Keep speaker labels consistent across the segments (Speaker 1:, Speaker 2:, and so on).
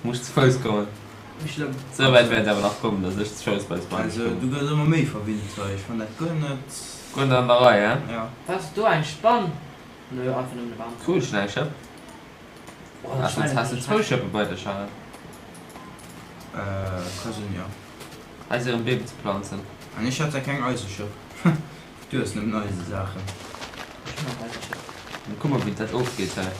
Speaker 1: Muss ze Fouss kommen.
Speaker 2: Wéi schlëmm.
Speaker 1: Sou wäit wäert et awer nach kommen, dass ech ze Fouss bei
Speaker 3: d'Spanien Also du gëss ëmmer méi verwinnt hei, ech fann dat guer net.
Speaker 1: Guer net an der Rei, he?
Speaker 3: Ja.
Speaker 2: War do eng Spann? Nö, einfach nëmmen e Bam.
Speaker 1: Cool, ech hunn eng Schëpp.
Speaker 2: Oh, dat
Speaker 1: Has
Speaker 2: Schwein
Speaker 1: has du zwou Schëppe bei dech, Charel?
Speaker 3: Äh, ka sinn, jo.
Speaker 1: Hei si erëm Beem ze planzen.
Speaker 3: An ech hat da keng Eiseschëpp. Du hues nëmmen Eisesaachen.
Speaker 2: Ech hunn och Eiseschëpp.
Speaker 1: Kuck mol wéi dat ofgeet hei.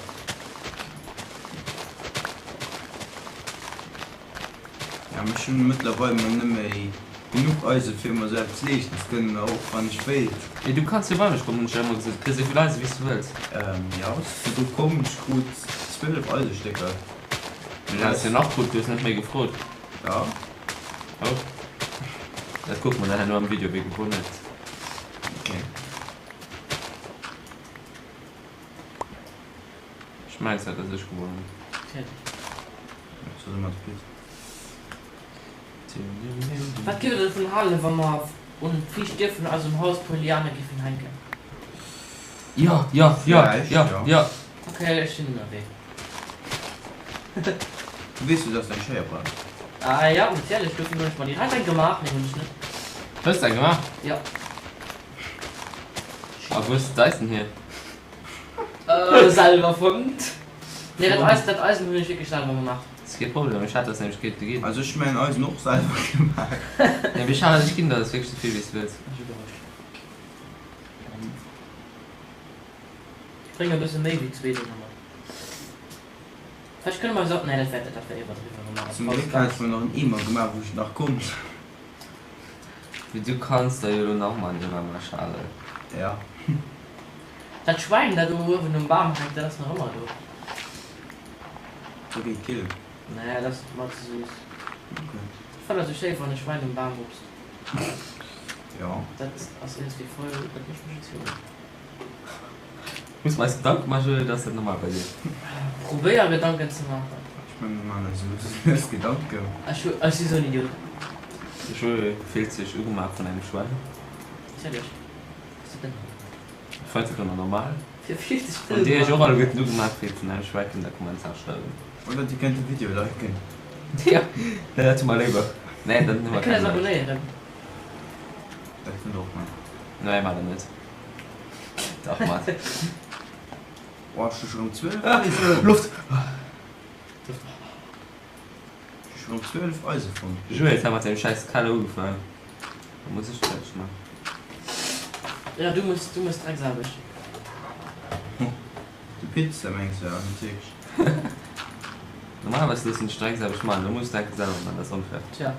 Speaker 3: Ja, mee ech hunn mëttlerweil mol net méi genuch Eise fir mer sou eppes leeschten ze kënnen, och wann ech wéilt.
Speaker 1: Mee du kanns jo bei mech kommen, hunn ech jo ëmmer gesot. Du kriss esou vill Eise wéi s du wëlls.
Speaker 3: Jo, ass virdru komm, ech krut 12 Eisestécker.
Speaker 1: Mee du häss jo nach krut, du hues net méi gefrot.
Speaker 3: Jo.
Speaker 1: Oh. Dat kucke mer dann herno am Video, wie gewonnen huet.
Speaker 3: Okay.
Speaker 1: Ech mengen zwar, dass ech gewonnen hunn.
Speaker 2: Natierlech.
Speaker 3: Dat ass ëmmer de Pit.
Speaker 2: Wat géif der dovun halen, wa mer un d'viischt Dier vun eisem Haus puer Liane giffen hänken?
Speaker 1: Jo, jo, jo,
Speaker 3: Villäicht,
Speaker 1: jo,
Speaker 3: jo.
Speaker 1: jo.
Speaker 2: Ok, ech sinn ënnerwee.
Speaker 3: Du weess jo, dass du eng Schéier brauchs.
Speaker 2: Ah jo, natierlech, dofir hunn ech mer direkt eng gemaach. Nee, hunn ech net.
Speaker 1: Hues de eng gemaach?
Speaker 2: Jo.
Speaker 1: A wou hues de d'Eisen hier?
Speaker 2: Selwer fonnt. Nee, dat Eisen, dat Eisen hunn ech wierklech selwer gemaach.
Speaker 1: Ass kee Problem, ech hat das nämlech gét ginn.
Speaker 3: Also ech hu mäin Eisen och selwer gemaach.
Speaker 1: Nee, mee Charel, ech ginn der das wierklech souvill wéi s de wëlls.
Speaker 2: Ech iwwerrascht. Ech bréngen e bësse méi wéi zwee Dénger mat. Vläicht kënne mer eis och, nee, dat wär, dat wär iwwerdriwwen, wa mer eis
Speaker 3: Zum Gléck hat ech mer nach en Eemer gemaach wou ech nach konnt.
Speaker 1: Mee du kanns der jo elo nach mol en Eemer maachen, Charel.
Speaker 3: Ja.
Speaker 2: Dat Schwäin, dat do uewen um Bam hänkt, dat ass nach ëmmer do.
Speaker 3: Do geet killen.
Speaker 2: Nee, dat ass mer ze süß.
Speaker 3: Ok.
Speaker 2: Ech fannen dat sou schéi, wann e Schwäin um Bam hupst.
Speaker 3: Jo.
Speaker 2: Dat ass iergendwéi voll, dat mécht mech emotional.
Speaker 1: Muss mer eis Gedanken maachen, Julie, oder ass dat normal bei dir?
Speaker 2: Probéier Gedanken ze maachen.
Speaker 3: Ech mengen mir maachen eis elo lues Gedanken.
Speaker 2: Ech hu, ech si sou en Idiot.
Speaker 1: De Joe fillt sech ugemaach vun engem Schwäin.
Speaker 2: Natierlech. Ass dat denn?
Speaker 1: Fënns de dat nach normal?
Speaker 2: Fir fillt sech
Speaker 1: Wann dir iech och alleguerten ugemaach fillt vun engem Schwäin, kënnt der Kommentar schreiwen.
Speaker 3: Oder dir kënnt de Video liken.
Speaker 1: Jo, dat hu mer léiwer. Nee, dann hu
Speaker 2: Dir
Speaker 1: mer
Speaker 2: kënnt
Speaker 1: keng
Speaker 2: eis
Speaker 1: Leit.
Speaker 2: abonnéieren.
Speaker 3: Dat kënnt der och maachen.
Speaker 1: Nee, maacht der net. Dach, maacht.
Speaker 3: Oh, ech hu scho rëm 12 Eisen.
Speaker 1: Loft!
Speaker 3: Ech hu rëm 12 Eise fonnt.
Speaker 1: Joé huet hei mat sengem schäiss Keller ugefaangen. Da muss ech fäerdeg man.
Speaker 2: Ja, du muss, du muss Drecksaarbecht.
Speaker 3: De Pizza mengs de, ja natierlech.
Speaker 1: Normalerweis loossen ech Drecksaarbecht man, lo muss ech d'enke selwer man, dat ass onfair.
Speaker 2: Tja,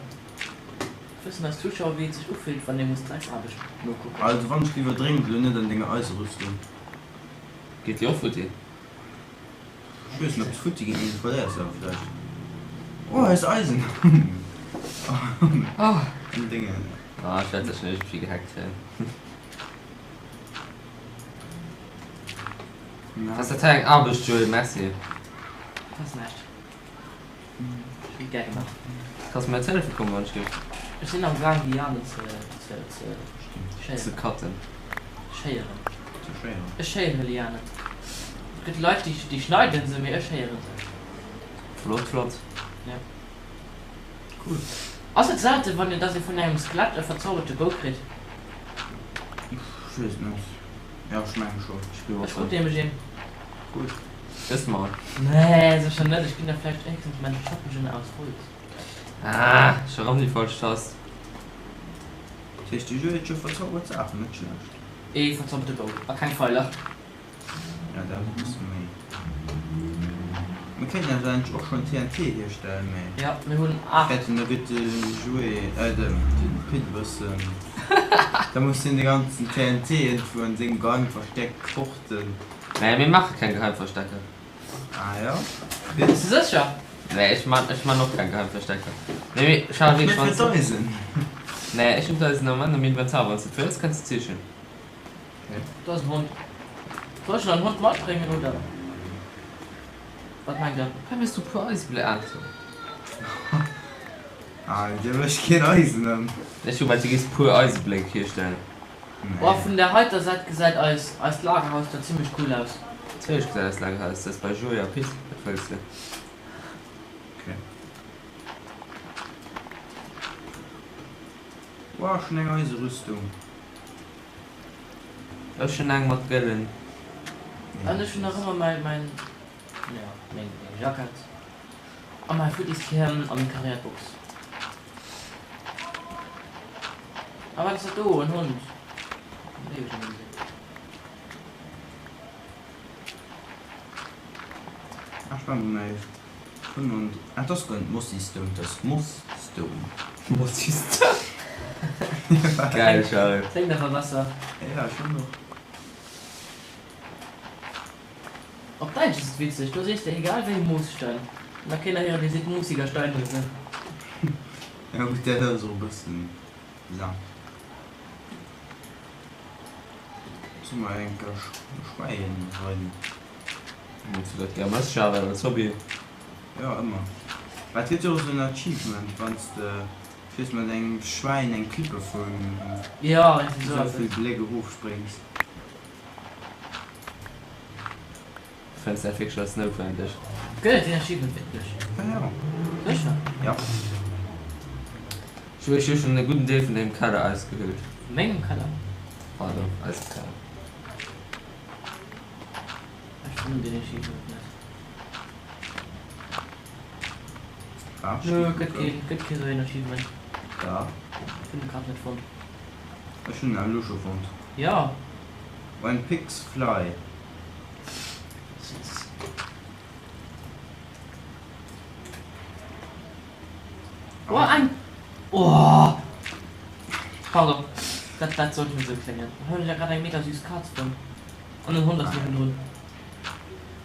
Speaker 2: wëssen eis Zuschauer wéi et sech ufillt wann ee muss Drecksaarbecht nokucken?
Speaker 3: Also wann ech iwwerdrénk elo net an denger Eiserüstung.
Speaker 1: Geet déi och futti?
Speaker 3: Ech weess net ob se futti ginn, mee du verléiers se awer vläicht. Oh hei ass Eisen! An dengen.
Speaker 1: Ah ech wäert se schon iergendwéi gehackt kréien. Ass dat hei eng Arbecht Joé? Merci.
Speaker 2: Ass näischt. Ech hunn et gär gemaach.
Speaker 1: Kanns mer jetzt hëllefe kommen wann ech géif?
Speaker 2: Ech sinn am gaang Lianen ze ze ze
Speaker 1: Ze
Speaker 2: schéieren.
Speaker 1: cutten.
Speaker 2: Schéieren.
Speaker 3: Ze schéieren.
Speaker 2: Ech schéiere Lianen. Et gëtt Leit déi déi schneiden se, mee ech schéieren se.
Speaker 1: Flott flott.
Speaker 2: Ja.
Speaker 3: Cool.
Speaker 2: Ass et selten wann een dass ee vun engem Skelett e verzauberte Bou kritt?
Speaker 3: Ech weess et net. Jo ech mengen scho.
Speaker 1: Ech bin
Speaker 2: Ech krut nämlech een.
Speaker 1: Gutt. Gëss mer.
Speaker 2: Nee sécher net, ech ginn der vläicht échstens mäin Schoppegen aus Holz.
Speaker 1: Ah, scho rëm déi falsch Tast.
Speaker 3: Dat heescht de Jeu huet scho verzaubert Saachen, net schlecht.
Speaker 2: Ee verzauberte Bou a keng Feiler.
Speaker 3: Ja dat ass e bësse méi. Mir kéinten awer eigentlech och schonn TNT hierstellen, mee.
Speaker 2: Ja, mir hunn 8.
Speaker 3: Fäerten da gëtt de Joé, äh de Pit e bëssen, da muss hien de ganzen TNT iergendwou an sengem Geheimversteck horten.
Speaker 1: Nee, mir maache keng Geheimverstecker.
Speaker 3: Ah jo?
Speaker 2: Bass de sécher?
Speaker 1: Nee, ech man, ech man och keng Geheimverstecker. Nee, mee schau wierklech,
Speaker 3: Net
Speaker 1: wann
Speaker 3: fir d'Eisen.
Speaker 1: Nee, ech hunn d'Eisen am Moment am Inventar, wann s de et wëlls, kanns de zeechnen.
Speaker 2: Do ass en Hond. Soll ech nach en Hond matbréngen oder wat mengt der?
Speaker 1: Hei wëlls du puer Eisebléi aanzéien.
Speaker 3: Ah, dir mécht keen Eisen ëm.
Speaker 1: Ech hu gemengt du géifs puer Eisebléck hierstellen.
Speaker 2: Boah, vun der heiter Säit gesäit eis eist Lagerhaus da zimmlech cool aus.
Speaker 1: Natierlech gesäit eist Lagerhaus, dat ass bei Joé a Pit, wat wëlls de?
Speaker 3: Okay. Wow, ech hunn eng Eiserüstung.
Speaker 1: Ech hunn eng mat gëllen.
Speaker 2: An ech hunn nach ëmmer mäin, mäin, ja, meng, meng Jackett a mäi futtis Hiem a meng karéiert Box. A wat ass dat do? En Hond? Hunn éiweg net méi gesinn.
Speaker 3: Ech war mol mäi Hond, ah, et ass guer net Mossy Stone, et ass Moss Stone.
Speaker 1: Mossy Stone. Geil, Charel.
Speaker 2: Kléngt awer besser.
Speaker 3: Ja, schon och.
Speaker 2: Op Däitsch ass et witzeg, do sees de egal wéi Moosstein. An da kéint der héieren, dee seet Moosiger Stein oder sou.
Speaker 3: Ja gutt, dat ass och e bëssen bizarre. Solle mer eng Kéier Schwäin reiden?
Speaker 1: Hues du dat gär mëss, Charel, als Hobby?
Speaker 3: Jo, ëmmer. Mä et gëtt jo och esou en Achievement, wann s de, ech weess, mat engem Schwäin eng Klippe vun esou vill Bléck erofspréngs.
Speaker 1: Fënns dat wierklech als noutwendeg?
Speaker 2: Gëtt et deen Achievement wierklech?
Speaker 3: Ja.
Speaker 2: Sécher?
Speaker 3: Ja.
Speaker 1: Ech hu schonn e gudden Deel vun dengem Keller ausgehöhlt.
Speaker 2: Mengem Keller?
Speaker 1: Pardon, eisem Keller.
Speaker 2: Ech fannen deen Achievement net.
Speaker 3: Wat?
Speaker 2: Nö, gëtt keen, gëtt kee sou een Achievement.
Speaker 3: Da.
Speaker 2: Ech hunn e grad net fonnt.
Speaker 3: Ech hunn en elo scho fonnt.
Speaker 2: Jo.
Speaker 3: When pigs fly.
Speaker 2: Süß. Oh, eng. Oh! Pardon. Dat, dat sollt net esou kléngen. Hei hunn ech ja grad eng mega süß Kaz fonnt. An en Hond ass niewendrun.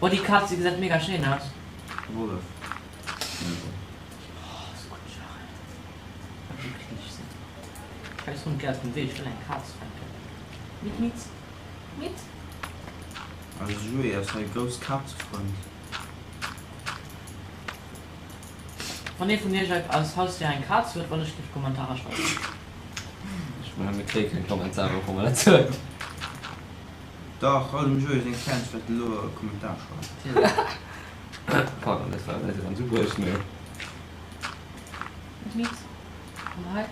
Speaker 2: Oh, déi Kaz, déi gesäit mega schéin aus.
Speaker 3: Wollef.
Speaker 2: Oh, ass gutt, Charel. Wat fir Klisch sinn. Scheiss Hond, geh aus dem Wee, ech wëll eng Kaz fänken. Miet, miet. Miet.
Speaker 3: Eise Joé ass hei grouss Kazefrënd.
Speaker 2: Wann ee vun iech als Hausdéier eng Kaz huet, wann ech géif Kommentarer schreiwen.
Speaker 1: Ech mengen mir kréie keng Kommentare wa mer dat soen.
Speaker 3: Dach, all dem Joé seng Fans wäerten elo e Kommentar schreiwen.
Speaker 1: Pardon, dat war net ganz ubruecht, mee.
Speaker 2: Miet, miet, komm hei.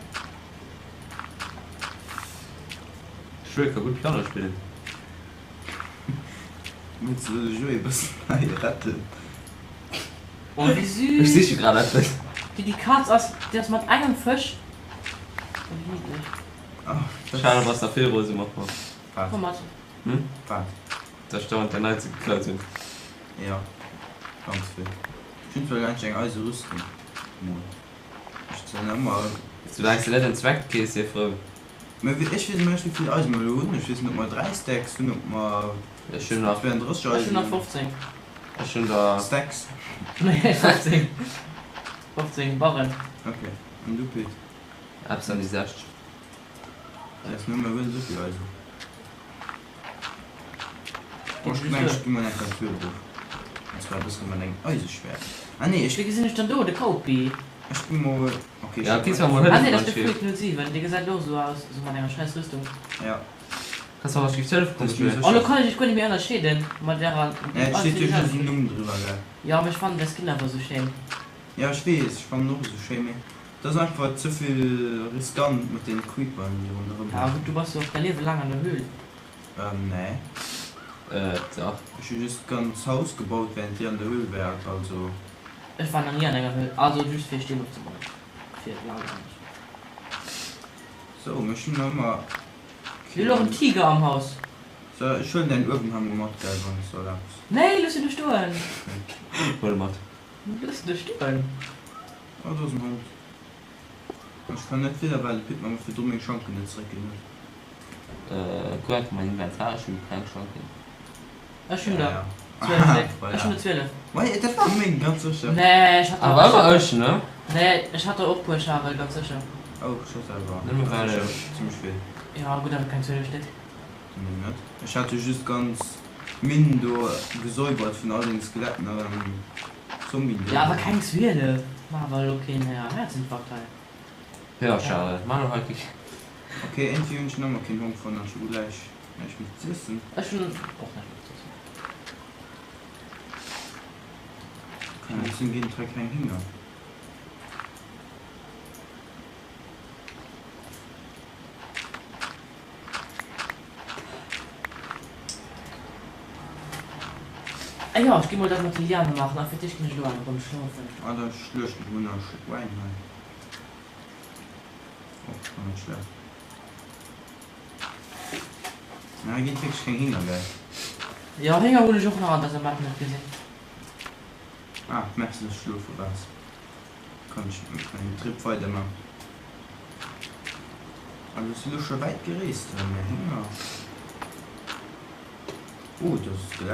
Speaker 1: Joé ka gutt Piano spillen.
Speaker 3: Wëlls de de Joé e bëssen hei retten?
Speaker 2: Oh wéi
Speaker 1: Ech
Speaker 2: süß!
Speaker 1: siche grad eppes.
Speaker 2: Déi déi Kaz ass, déi ass mat engem Fësch. Oh wéi niddlech.
Speaker 3: Oh, dat.
Speaker 1: Schade bass der vill rose mat mer.
Speaker 3: Wat?
Speaker 2: Komm mat.
Speaker 1: Hm?
Speaker 3: Wat?
Speaker 1: Dass ech dauernd der Nei ze geklaut hunn.
Speaker 3: Jo, ganz vill. Ech hunn zwar gar nicht eng eise Rüstung. Mol. Ech sinn ëmmer.
Speaker 1: Soulaangs de net entzweckt gees, sief frou.
Speaker 3: Mä ech weess net wéi vill Eisen mer elo hunn. Ech weess net ob mer 3 Stacks hunn, ob mer
Speaker 1: Ech hunn nach
Speaker 3: 32
Speaker 2: Ech hunn
Speaker 3: Eisen
Speaker 2: nach
Speaker 3: hunn.
Speaker 2: 15.
Speaker 1: Ech hunn der.
Speaker 3: Stacks?
Speaker 2: Nee, 15. 15 Barren.
Speaker 3: Ok. An du Pit?
Speaker 1: Eppes an déi 60.
Speaker 3: Eis mir hu mer guer net esou vill Eisen. Bon, ech mengen ech gi mol eng Kéier d'Tür erof. An zwar e bësse mat engem Eiseschwert. Ah nee, ech.
Speaker 2: Wéi gesinn ech dann do de Kaupi?
Speaker 3: Ech gi mol. Ok, ech
Speaker 1: Ja,
Speaker 3: gi
Speaker 1: kinns
Speaker 3: mol.
Speaker 1: mer mol
Speaker 2: Ah nee,
Speaker 1: hëllefen
Speaker 2: dat ass de
Speaker 1: anscheinend.
Speaker 2: Freak 07, dee gesäit och esou aus, esou mat enger scheiss Rüstung.
Speaker 3: Ja.
Speaker 1: Kanns mer mol hëllefen
Speaker 3: Dat
Speaker 1: kommen,
Speaker 3: ass mir
Speaker 1: Joé?
Speaker 2: Oh, lo
Speaker 3: sécher.
Speaker 2: kann ech iech guer net méi ënnerscheeden mat ärer.
Speaker 3: Nee, et steet jo just en Numm driwwer, gell?
Speaker 2: Jo, mee ech fannen däi Skin awer esou schéin.
Speaker 3: Ja, ech weess, ech fannen en och esou schéin, mee et ass einfach ze vill riskant mat deene Creeperen, déi ronderëm
Speaker 2: Ja gutt, du bass jo och däi Liewe laang an der Höhl.
Speaker 3: Ähm, nee.
Speaker 1: Äh, dach.
Speaker 3: Ech hu just d'ganz Haus gebaut während dir an der Höhl waart, also.
Speaker 2: Ech war nach ni an enger Höhl, also just fir Steen ofzebauen, fir Lager an esou.
Speaker 3: Sou, mech hunn nach ëmmer
Speaker 2: Mir hunn och en Tiger am Haus.
Speaker 3: Sou, ech huelen däin Uewenhammer mat, gell, wann s du erlaabs.
Speaker 2: Nee, looss en do stoen.
Speaker 1: Huel e mat.
Speaker 2: Looss en do stoen.
Speaker 3: Oh, do ass en Hond. Ech kann net wieder, well de Pit mer virdru meng Schanken net zeréckginn huet.
Speaker 1: Kuck einfach mäin Inventar, ech hu keng Schanken.
Speaker 2: Ech hunn der 12 Stéck. Ech hunn der 12.
Speaker 3: Wei, dat war meng, ganz sécher.
Speaker 2: Nee, ech hat der.
Speaker 1: Awer ëmmer ech, ne?
Speaker 2: Nee, ech hat der och puer, Charel, ganz sécher.
Speaker 3: Oh, ech hat awer
Speaker 1: Nëmme well
Speaker 3: ganz sécher zimmlech vill.
Speaker 2: Jo, gutt, awer keng 12 Stéck.
Speaker 3: Nee, net. Ech hat jo just d'ganz Minn do gesäubert vun all den Skeletten an Zombien do.
Speaker 2: Jo, awer keng 12. Mar awer elo keen Herzinfarkt hei.
Speaker 1: Jo, Charel, mar elo hei kee.
Speaker 3: Ok, iergendwéi hunn ech nach ëmmer keen Hong fonnt an ech hu gläich näischt méi z'iessen.
Speaker 2: Ech hunn och näischt méi z'iessen.
Speaker 3: Kann net sinn, ginn et hei keng Hinger?
Speaker 2: Ah jo, ech gi mol dat mat de Liane maachen a fir d'éischt ginn ech elo eng Ronn schlofen.
Speaker 3: Ah, da schluecht ech mol nach e Schluck Wäin hei. Och scho net schlecht. Mä hei ginn et wierklech keng Hénger, gell?
Speaker 2: Jo, Hénger hunn ech och nach an dëser Map net gesinn.
Speaker 3: Ah, merci dass du schlofe waars. Kann ech mengem Trip weider man. Also ech si lo scho wäit gereest, mä Hénger. Oh, do ass e Skelett.